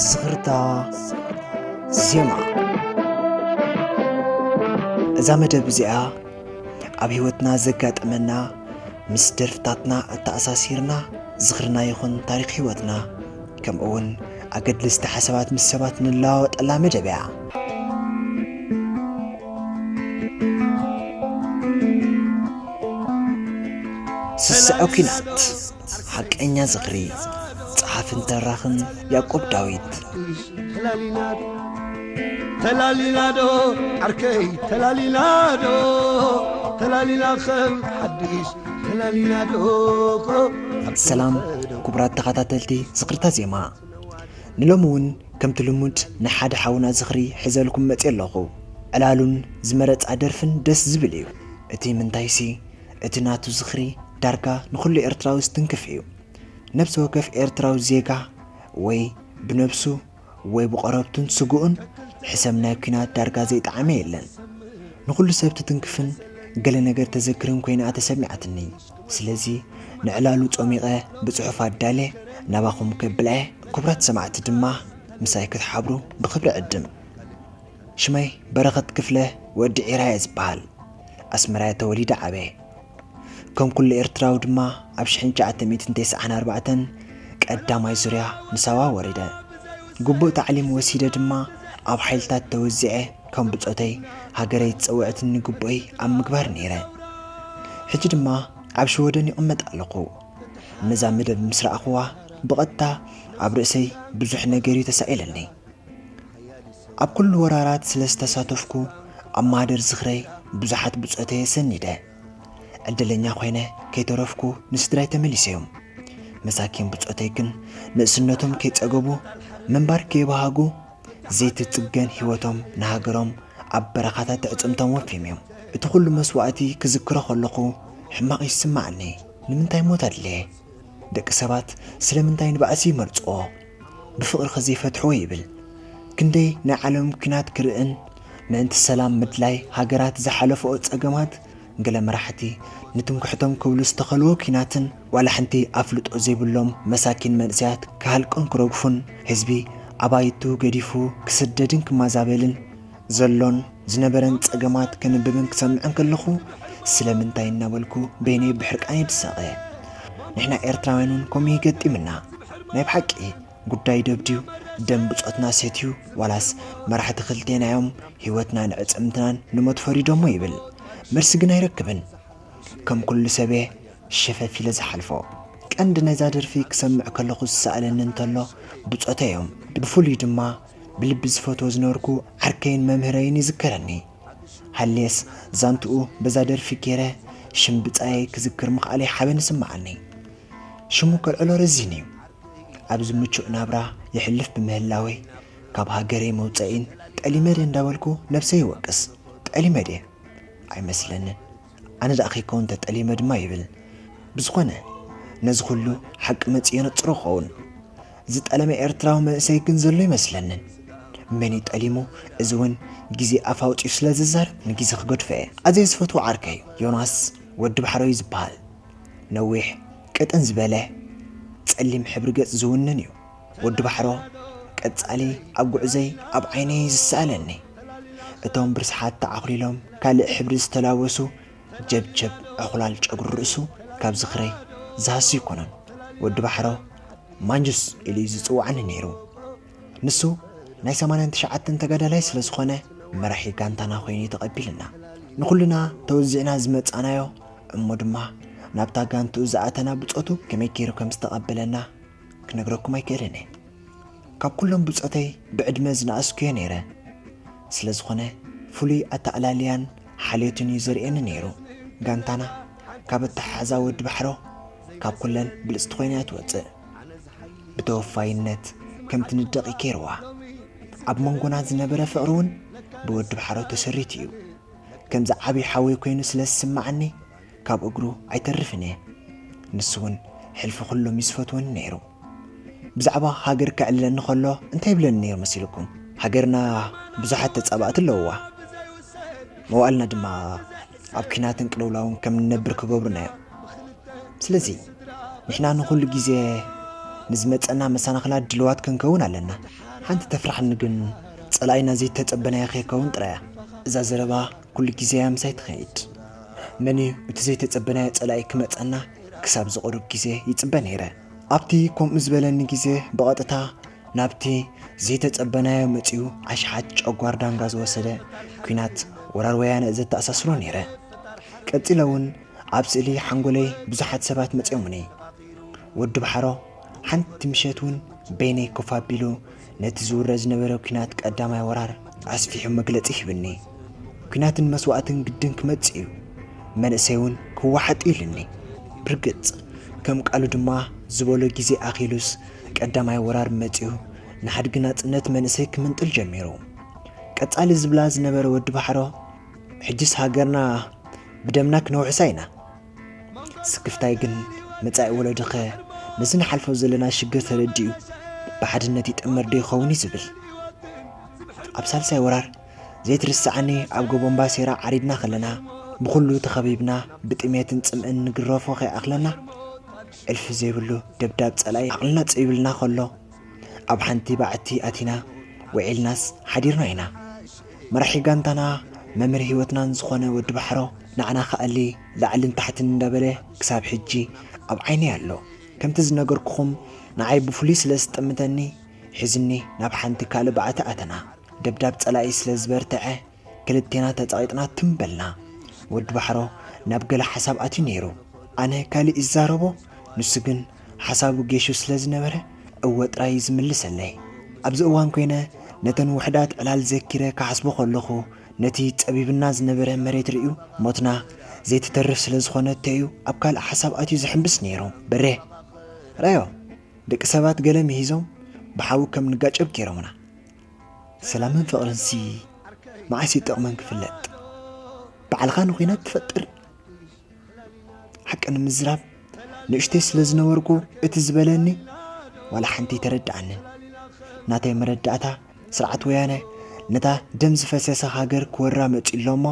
ዝኽርታ ዜማ። እዛ መደብ እዚኣ ኣብ ህይወትና ዘጋጠመና ምስ ደርፍታትና ኣተኣሳሲርና ዝኽርና ይኹን ታሪኽ ህይወትና፣ ከምኡ እውን ኣገድስቲ ሓሳባት ምስ ሰባት ንለዋወጠላ መደብ እያ። ስስዐ ኲናት፣ ሓቀኛ ዝኽሪ። ጸሓፍን ተራኽን ያዕቆብ ዳዊት። ተላሊና ዶ፣ ተላሊና ዶ፣ ዓርከይ፣ ተላሊና ዶ፣ ተላሊና ከም ሓድሽ፣ ተላሊና ዶ። ሰላም ክቡራት ተኸታተልቲ ዝኽርታ ዜማ፣ ንሎሚ እውን ከምቲ ልሙድ ናይ ሓደ ሓውና ዝኽሪ ሒዘልኩም መፅእ ኣለኹ። ዕላሉን ዝመረፃ ደርፍን ደስ ዝብል እዩ። እቲ ምንታይሲ፣ እቲ ናቱ ዝኽሪ ዳርጋ ንኹሉ ኤርትራዊ ዝትንክፍ እዩ። ነብሲ ወከፍ ኤርትራዊ ዜጋ ወይ ብነብሱ ወይ ብቐረብቱን ስግኡን ሕሰም ናይ ኲናት ዳርጋ ዘይጠዓመ የለን። ንኹሉ ሰብ ትትንክፍን ገለ ነገር ተዘክርን ኮይና ተሰሚዓትኒ። ስለዚ ንዕላሉ ጾሚቐ ብጽሑፍ ኣዳልየ ናባኹም ከብልዐ፣ ክቡራት ሰማዕቲ ድማ ምሳይ ክትሓብሩ ብኽብሪ ዕድም። ሽመይ በረኸት ክፍለ ወዲ ዒራ እየ ዝበሃል። ኣስመራ እየ ተወሊደ ዓብየ። ከም ኩሉ ኤርትራዊ ድማ ኣብ ሽሕን ትሽዓተ ሚእትን ተስዓን ኣርባዕተን ቀዳማይ ዙርያ ንሳዋ ወሪደ። ግቡእ ታዕሊም ወሲደ ድማ ኣብ ሓይልታት ተወዚዐ ከም ብጾተይ ሃገረይ ዝጸውዐትኒ ግቡእይ ኣብ ምግባር ነይረ። ሕጂ ድማ ኣብ ሽወደን ይቕመጥ ኣለኹ። ነዛ መደብ ምስ ረኣኽዋ ብቐጥታ ኣብ ርእሰይ ብዙሕ ነገር እዩ ተሳኢለኒ። ኣብ ኩሉ ወራራት ስለ ዝተሳተፍኩ ኣብ ማህደር ዝኽረይ ብዙሓት ብጾተይ ሰኒደ። ዕድለኛ ኮይነ ከይተረፍኩ ንስድራይ ተመሊሰዮም። መሳኪን ብጾተይ ግን ንእስነቶም ከይጸገቡ ምንባር ከይበሃጉ ዘይትጽገን ህይወቶም ንሃገሮም ኣብ በረኻታት ትዕጽምቶም ወፊዮም እዮም። እቲ ኩሉ መስዋእቲ ክዝክሮ ከለኹ ሕማቕ ይስምዓኒ። ንምንታይ ሞት ኣድለየ? ደቂ ሰባት ስለምንታይ ንባእሲ ይመርጽዎ? ብፍቕሪ ከ ዘይፈትሕዎ ይብል። ክንደይ ናይ ዓለም ኲናት ክርእን ምእንቲ ሰላም ምድላይ ሃገራት ዝሓለፍኦ ጸገማት፣ ገለ መራሕቲ ንትምክሕቶም ክብሉ ዝተኸልዎ ኲናትን ዋላ ሓንቲ ኣፍልጦ ዘይብሎም መሳኪን መንእሰያት ክሃልቁን ክረግፉን፣ ህዝቢ ኣባይቱ ገዲፉ ክስደድን ክመዛበልን ዘሎን ዝነበረን ጸገማት ከንብብን ክሰምዕን ከለኹ ስለምንታይ እናበልኩ በይነይ ብሕርቃን ይድሰቐ። ንሕና ኤርትራውያን እውን ከምኡ እዩ ገጢምና። ናይ ብሓቂ ጉዳይ ደብድዩ ደም ብጾትና ሰትዩ ዋላስ መራሕቲ ክልቴናዮም ህይወትናን ዕጽምትናን ንሞት ፈሪዶሞ ይብል። መልሲ ግን ኣይረክብን። ከም ኩሉ ሰብየ ሸፈፍ ኢለ ዝሓልፎ። ቀንዲ ነዛ ደርፊ ክሰምዕ ከለኹ ዝሰኣለኒ እንተሎ ብጾተይ እዮም። ብፍሉይ ድማ ብልቢ ዝፈትዎ ዝነበርኩ ዓርከይን መምህረይን ይዝከረኒ። ሃልየስ ዛንትኡ በዛ ደርፊ ገይረ ሽም ብጻየይ ክዝክር ምኽኣለይ ሓበን ይስምዓኒ። ሽሙ ከልዕሎ ረዚን እዩ። ኣብዚ ምቹእ ናብራ የሕልፍ ብምህላወይ ካብ ሃገረይ መውጸኢን ጠሊመ ድየ እንዳበልኩ ነብሰይ ይወቅስ። ጠሊመ ድየ? ኣይመስለንን። ኣነ ደኣ ከይከውን ተጠሊመ ድማ ይብል። ብዝኾነ ነዚ ኩሉ ሓቂ መጺኡ የነጽሮ ክኸውን። ዝጠለመ ኤርትራዊ መንእሰይ ግን ዘሎ ይመስለንን። መን እዩ ጠሊሙ? እዚ እውን ግዜ ኣፍ ኣውጺኡ ስለ ዝዛረብ ንግዜ ክገድፎ እየ። ኣዝየ ዝፈትዎ ዓርከይ ዮናስ ወዲ ባሕሮ እዩ ዝበሃል። ነዊሕ ቅጥን ዝበለ ጸሊም ሕብሪ ገጽ ዝውንን እዩ። ወዲ ባሕሮ ቀጻሊ ኣብ ጉዕዘይ ኣብ ዓይነይ ዝሰኣለኒ። እቶም ብርስሓት ተዓኹሊሎም ካልእ ሕብሪ ዝተላበሱ ጀብጀብ ዕኹላል ጨጉሪ ርእሱ ካብ ዝኽረይ ዝሃሲ ኣይኮነን። ወዲ ባሕሮ ማንጁስ ኢሉ እዩ ዝጽውዓኒ ነይሩ። ንሱ ናይ ሰማንያን ትሽዓተን ተጋዳላይ ስለ ዝኾነ መራሒ ጋንታና ኮይኑ እዩ ተቐቢልና። ንኹልና ተወዚዕና ዝመጻናዮ እሞ ድማ ናብታ ጋንትኡ ዝኣተና ብጾቱ ከመይ ገይሩ ከም ዝተቐበለና ክነግረኩም ኣይክእልን እየ። ካብ ኩሎም ብጾተይ ብዕድመ ዝነኣስኩ እየ ነይረ። ስለ ዝኾነ ፍሉይ ኣተኣላልያን ሓልዮትን እዩ ዘርእየኒ ነይሩ። ጋንታና ካብ ኣተሓሕዛ ወዲ ባሕሮ ካብ ኩለን ብልጽቲ ኮይና እያ ትወጽእ። ብተወፋይነት ከም ትንደቕ እዩ ገይርዋ። ኣብ መንጎና ዝነበረ ፍቕሪ እውን ብወዲ ባሕሮ ተሰሪቱ እዩ። ከምዚ ዓብዪ ሓወይ ኮይኑ ስለ ዝስምዓኒ ካብ እግሩ ኣይተርፍን እየ። ንሱ እውን ሕልፊ ኩሎም እዩ ዝፈትወኒ ነይሩ። ብዛዕባ ሃገር ከዕልለኒ ከሎ እንታይ ይብለኒ ነይሩ መሲልኩም? ሃገርና ብዙሓት ተጻባእቲ ኣለውዋ። መዋእልና ድማ ኣብ ኲናትን ቅልውላውን ከም ንነብር ክገብሩና እዮም። ስለዚ ንሕና ንኹሉ ግዜ ንዝመጸና መሰናኽላት ድልዋት ክንከውን ኣለና። ሓንቲ ተፍራሕኒ ግን፣ ጸላኢና ዘይተጸበናዮ ከይከውን ጥራያ። እዛ ዘረባ ኩሉ ግዜ እያ ምሳይ ትኸይድ። መን እዩ እቲ ዘይተጸበናዮ ጸላኢ ክመጸና ክሳብ ዝቕሩብ ግዜ ይጽበ ነይረ። ኣብቲ ከምኡ ዝበለኒ ግዜ ብቐጥታ ናብቲ ዘይተጸበናዮ መጺኡ ኣሽሓት ጨጓር ዳንጋ ዝወሰደ ኲናት ወራር ወያነ ዘተኣሳስሮ ነይረ። ቀጺለ እውን ኣብ ስእሊ ሓንጎለይ ብዙሓት ሰባት መጺኦምኒ። ወዲ ባሕሮ ሓንቲ ምሸት እውን በይነይ ኮፍ ኣቢሉ ነቲ ዝውረ ዝነበረ ኲናት ቀዳማይ ወራር ኣስፊሑ መግለጺ ሂብኒ። ኲናትን መስዋእትን ግድን ክመጽእ እዩ። መንእሰይ እውን ክወሓጥ እዩ ኢሉኒ። ብርግጽ ከም ቃሉ ድማ ዝበሎ ግዜ ኣኺሉስ ቀዳማይ ወራር መጺኡ ንሓድጊ ናጽነት መንእሰይ ክምንጥል ጀሚሩ። ቀጻሊ ዝብላ ዝነበረ ወዲ ባሕሮ፣ ሕጅስ ሃገርና ብደምና ክነውሕሳ ኢና። ስክፍታይ ግን መጻኢ ወለዶኸ ነዚ ንሓልፎ ዘለና ሽግር ተረዲኡ ብሓድነት ይጠመር ዶ ይኸውን እዩ ዝብል። ኣብ ሳልሳይ ወራር ዘይትርስዓኒ ኣብ ጎቦ እምባሴራ ዓሪድና ከለና ብኹሉ ተኸቢብና ብጥሜትን ጽምእን ንግረፎ ከይኣኽለና እልፊ ዘይብሉ ደብዳብ ጸላኢ ዓቕልና ጸቢብልና ከሎ ኣብ ሓንቲ ባዕቲ ኣቲና ውዒልናስ ሓዲርና ኢና። መራሒ ጋንታና መምህር ህይወትናን ዝኾነ ወዲ ባሕሮ ንዓና ከኣሊ ላዕልን ታሕትን እንዳበለ ክሳብ ሕጂ ኣብ ዓይነይ ኣሎ። ከምቲ ዝነገርኩኹም ንዓይ ብፍሉይ ስለ ዝጠምተኒ ሒዝኒ ናብ ሓንቲ ካልእ ባዕቲ ኣተና። ደብዳብ ጸላኢ ስለ ዝበርትዐ ክልቴና ተጸቒጥና ትም በልና። ወዲ ባሕሮ ናብ ገለ ሓሳብ ኣትዩ ነይሩ። ኣነ ካልእ ይዛረቦ፣ ንሱ ግን ሓሳቡ ጌሹ ስለ ዝነበረ እወ ጥራይ እዩ ዝምልሰለይ። ኣብዚ እዋን ኮይነ ነተን ውሑዳት ዕላል ዘኪረ ክሓስቦ ከለኹ ነቲ ጸቢብና ዝነበረ መሬት ርእዩ ሞትና ዘይትተርፍ ስለ ዝኾነቶ እዩ ኣብ ካልእ ሓሳብ ኣትዩ ዝሕምብስ ነይሩ። በሬ ራዮ ደቂ ሰባት ገለ ምሂዞም ብሓዊ ከም ንጋጨብ ገይሮምና። ሰላምን ፍቕርንሲ መዓስ እዩ ጥቕመን ክፍለጥ? ባዕልኻ ንኹናት ትፈጥር። ሓቂ ንምዝራብ ንእሽተይ ስለ ዝነበርኩ እቲ ዝበለኒ ዋላ ሓንቲ ኣይተረድኣንን። ናተይ መረዳእታ ስርዓት ወያነ ነታ ደም ዝፈሰሳ ሃገር ክወራ መጺኡ ኣሎ እሞ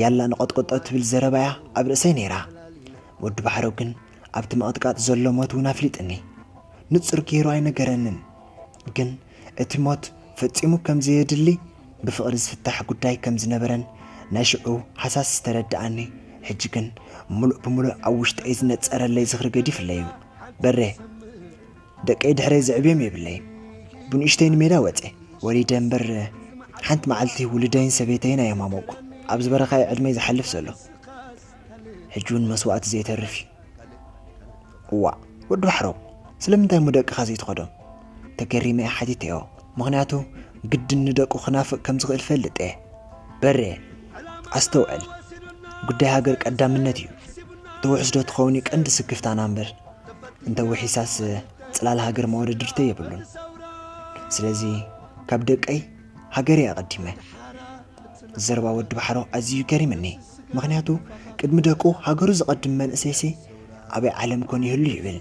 ያላ ንቐጥቅጦ ትብል ዘረባ እያ ኣብ ርእሰይ ነይራ። ወዲ ባሕሮ ግን ኣብቲ ምቕጥቃጥ ዘሎ ሞት እውን ኣፍሊጥኒ። ንጹር ገይሩ ኣይነገረንን፣ ግን እቲ ሞት ፈጺሙ ከም ዘየድሊ ብፍቕሪ ዝፍታሕ ጉዳይ ከም ዝነበረን ናይ ሽዑ ሃሳስ ዝተረድኣኒ ሕጂ ግን ምሉእ ብምሉእ ኣብ ውሽጠይ ዝነጸረለይ ዝኽሪ ገዲፍለይ እዩ። በሬ ደቀይ ድሕረይ ዘዕብዮም የብለይ። ብንእሽተይ ንሜዳ ወጸ ወሊደ እምበር ሓንቲ መዓልቲ ውሉደይን ሰበይተይን ኣየማመኩ። ኣብዚ በረኻ እዩ ዕድመይ ዝሓልፍ ዘሎ። ሕጂ እውን መስዋእቲ ዘይተርፍ እዩ። እዋ ወዲ ባሕሮ ስለምንታይ እሞ ደቅኻ ዘይትኸዶም? ተገሪመ እየ ሓቲተዮ። ምኽንያቱ ግድን ንደቁ ክናፍቕ ከም ዝኽእል ፈልጥ እየ። በሬ ኣስተውዕል፣ ጉዳይ ሃገር ቀዳምነት እዩ። ተውሕስ ዶ ትኸውን እዩ ቀንዲ ስክፍታና እምበር እንተ ውሒሳስ ጽላል ሃገር መወዳድርተይ የብሉን። ስለዚ ካብ ደቀይ ሃገረይ ኣቐዲመ። ዘረባ ወዲ ባሕሮ ኣዝዩ ገሪምኒ። ምኽንያቱ ቅድሚ ደቁ ሃገሩ ዘቐድም መንእሰይሲ ኣበይ ዓለም ኮን ይህሉ ይብል።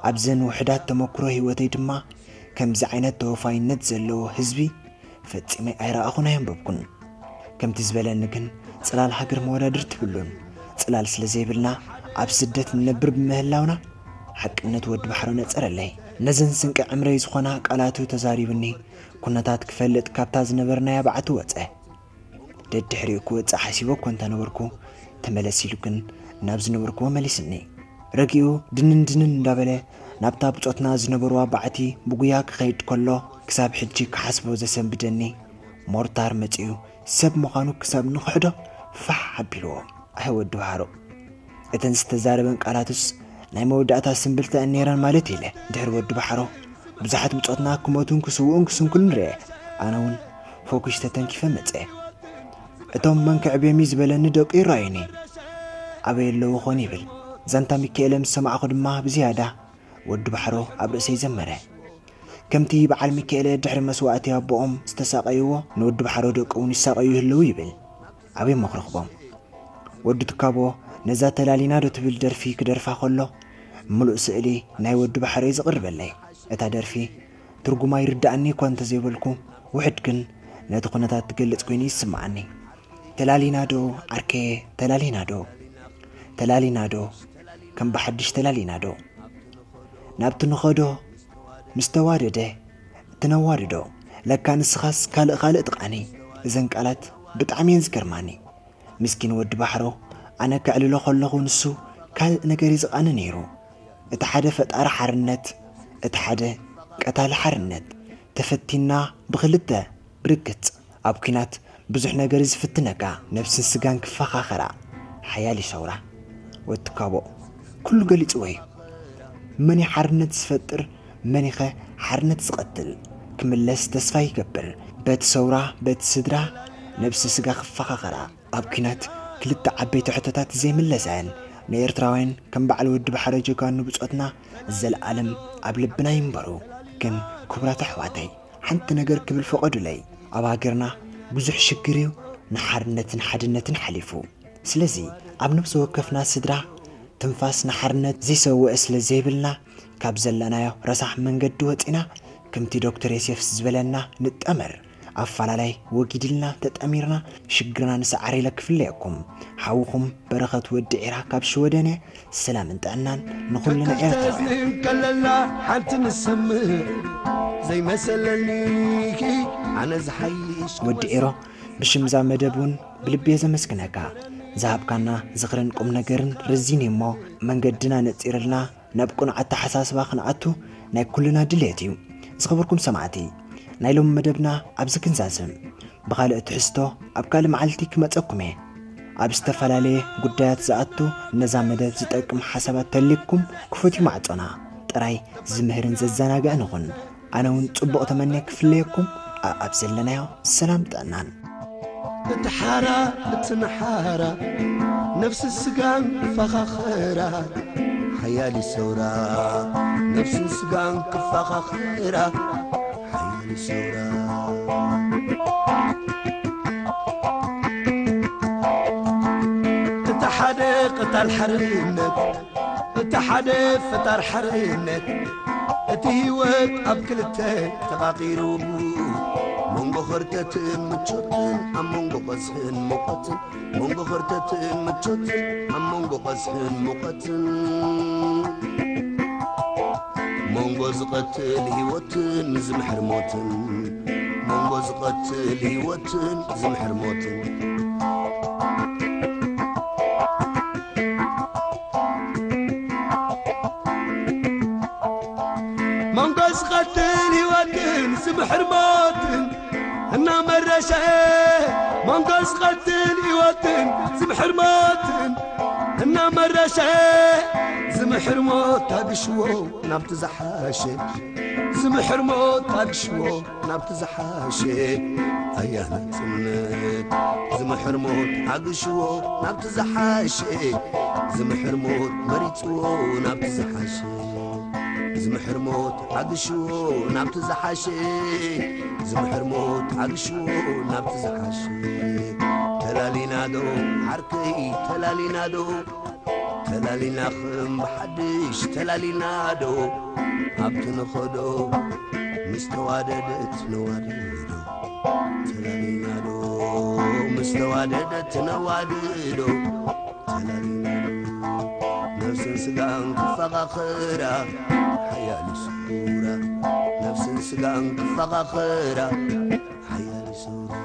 ኣብዘን ውሑዳት ተመክሮ ህይወተይ ድማ ከምዚ ዓይነት ተወፋይነት ዘለዎ ህዝቢ ፈጺመ ኣይረኣኹን ኣየንበብኩን። ከምቲ ዝበለኒ ግን ጽላል ሃገር መወዳድር ትብሉን ጽላል ስለ ዘይብልና ኣብ ስደት ንነብር ብምህላውና ሓቅነት ወዲ ባሕሮ ነጸረለይ። ነዘን ስንቂ ዕምረይ ዝኾና ቃላቱ ተዛሪቡኒ ኩነታት ክፈልጥ ካብታ ዝነበርናያ ባዕቲ ወጸ። ደድሕሪኡ ክወጽእ ሓሲበ እኮ እንተነበርኩ ተመለስ ኢሉ ግን ናብ ዝነበርኩዎ መሊስኒ። ረጊኡ ድንን ድንን እንዳበለ ናብታ ብጾትና ዝነበርዋ ባዕቲ ብጉያ ክኸይድ ከሎ ክሳብ ሕጂ ክሓስቦ ዘሰንብደኒ ሞርታር መጺኡ ሰብ ምዃኑ ክሳብ ንኽሕዶ ፋሕ ኣቢልዎ። ኣይ ወዲ ባሕሮ እተን ዝተዛረበን ቃላትስ ናይ መወዳእታ ስምብልታ እየን ነይረን ማለት ኢለ ድሕሪ ወዲ ባሕሮ ብዙሓት ብጾትና ክሞቱን ክስውኡን ክስንክሉን ርኤ። ኣነ እውን ፈኩሽ ተተንኪፈ መጸ። እቶም መን ክዕብዮም እዩ ዝበለኒ ደቁ ይረኣዩኒ። ኣበይ ኣለዉ ኾን ይብል። ዛንታ ሚካኤለ ምስ ሰማዕኹ ድማ ብዝያዳ ወዲ ባሕሮ ኣብ ርእሰይ ዘመረ። ከምቲ በዓል ሚካኤለ ድሕሪ መስዋእቲ ኣቦኦም ዝተሳቐይዎ ንወዲ ባሕሮ ደቁ እውን ይሳቐዩ ይህልዉ ይብል። ኣበይ መኽረኽቦም? ወዲ ትካቦ ነዛ ተላሊና ዶ ትብል ደርፊ ክደርፋ ከሎ ምሉእ ስእሊ ናይ ወዲ ባሕረይ ዝቕርበለይ። እታ ደርፊ ትርጉማ ይርድኣኒ እኳ እንተዘይበልኩ ውሕድ ግን ነቲ ኩነታት ትገልጽ ኮይኑ ይስምዓኒ። ተላሊና ዶ ዓርከየ ተላሊና ዶ? ተላሊና ዶ? ከም ብሓድሽ ተላሊና ዶ? ናብቲ ንኸዶ ምስ ተዋደደ፣ እቲ ነዋድዶ። ለካ ንስኻስ ካልእ ካልእ ትቓኒ። እዘን ቃላት ብጣዕሚ እየን ዝገርማኒ። ምስኪን ወዲ ባሕሮ፣ ኣነ ከዕልሎ ከለኹ ንሱ ካልእ ነገር እዩ ዝቓኒ ነይሩ። እቲ ሓደ ፈጣሪ ሓርነት፣ እቲ ሓደ ቀታሊ ሓርነት። ተፈቲና ብኽልተ ብርግጽ ኣብ ኲናት ብዙሕ ነገር እዩ ዝፍትነካ፣ ነብስን ስጋን ክፈኻኸራ። ሓያል እዩ ሰውራ። ወትካቦ ኩሉ ገሊጽዎ እዩ። መን እዩ ሓርነት ዝፈጥር? መን ይኸ ሓርነት ዝቐትል? ክምለስ ተስፋ ይገብር። በቲ ሰውራ፣ በቲ ስድራ፣ ነብሲ ስጋ ክፈኻኸራ። ኣብ ኲናት ክልተ ዓበይቲ ሕቶታት ዘይምለሰን፣ ንኤርትራውያን ከም በዓል ወዲ ባሕረ ጀጋኑ ብጾትና ዘለኣለም ኣብ ልብና ይንበሩ። ግን ክቡራት ኣሕዋተይ፣ ሓንቲ ነገር ክብል ፈቐዱለይ። ኣብ ሃገርና ብዙሕ ሽግር እዩ ንሓርነትን ሓድነትን ሓሊፉ። ስለዚ ኣብ ነብሲ ወከፍና ስድራ ትንፋስ ንሓርነት ዘይሰውአ ስለ ዘይብልና፣ ካብ ዘለናዮ ረሳሕ መንገዲ ወጺና፣ ከምቲ ዶክተር ዮሴፍ ዝበለና ንጠመር። ኣፈላላይ ወጊድልና ተጠሚርና ሽግርና ንሰዓር ኢለ ክፍለየኩም። ሓውኹም በረኸት ወዲ ዒራ ካብ ሽወደን እየ። ሰላምን ጥዕናን ንኹልና ኤርትራውያን። ከለና ሓንቲ ንሰምዕ ዘይመሰለኒ ኣነ ዝሓይሽ ወዲ ዒሮ፣ ብሽምዛ መደብ እውን ብልቢ እየ ዘመስግነካ። ዝሃብካና ዝኽርን ቁም ነገርን ረዚን እዩ እሞ፣ መንገድና ነጺርልና ናብ ቅኑዕ ኣተሓሳስባ ክንኣቱ ናይ ኩልና ድሌት እዩ። ዝኸበርኩም ሰማዕቲ፣ ናይ ሎሚ መደብና ኣብዚ ክንዛዝም። ብኻልእ ትሕዝቶ ኣብ ካልእ መዓልቲ ክመጸኩም እየ። ኣብ ዝተፈላለየ ጉዳያት ዝኣቱ ነዛ መደብ ዝጠቅም ሓሳባት ተልይኩም ክፉት እዩ ማዕጾና። ጥራይ ዝምህርን ዘዘናግዕን ይኹን። ኣነ እውን ጽቡቕ ተመንየ ክፍለየኩም፣ ኣኣብ ዘለናዮ ሰላም ጥዕናን። እቲ ሓራ እቲ ንሓራ ነፍሲ ስጋን ፈኻኸራ ሓያል ሰውራ ነፍስን ስጋን ክፈኻኸራ ሓያል ሰውራ እቲ ሓደ ቅታል ሓርነት እቲ ሓደ ፈጣር ሓርነት እቲ ህይወት ኣብ ክልተ ተቓቒሩ መንጎ ኸርተትን ምቾትን ኣብ መንጎ ቐዝሕን ሙቐትን መንጎ ኸርተትን ምቾትን ኣብ መንጎ ቐዝሕን ሙቐትን መንጎ ዝቐትል ህይወትን ዝምሕር ሞትን መንጎ ዝቐትል ህይወትን ዝምሕር ሞትን መንጎ ዝቐትል ህይወትን ዝምሕር ሞትን እናመረሸ መንጎ ዝቐትል ህይወትን ዝምሕር ሞትን እናመረሸ ዝምሕር ሞት ታግሽዎ ናብቲ ዝሓሸ ዝምሕር ሞት ታግሽዎ ናብቲ ዝሓሸ ኣያ ናጽነት ዝምሕር ሞት ሓግሽዎ ናብቲ ዝሓሸ ዝምሕር ሞት መሪጽዎ ናብቲ ዝሓሸ ዝምሕር ሞት ሓግሽዎ ናብቲ ዝሓሸ ዝምሕር ሞት ሓግሽዎ ናብቲ ዝሓሸ ተላሊና ዶ ዓርከይ ተላሊና ዶ ተላሊና ኽም ብሓድሽ ተላሊና ዶ ኣብቲ ንኸዶ ምስ ተዋደደት ነዋድዶ ተላሊና ዶ ምስ ተዋደደት ነዋድዶ ተላሊና ዶ ነፍስን ስጋን ክፈኻኸራ ሓያል ሰውራ ነፍስን ስጋን ክፈኻኸራ ሓያል ሰውራ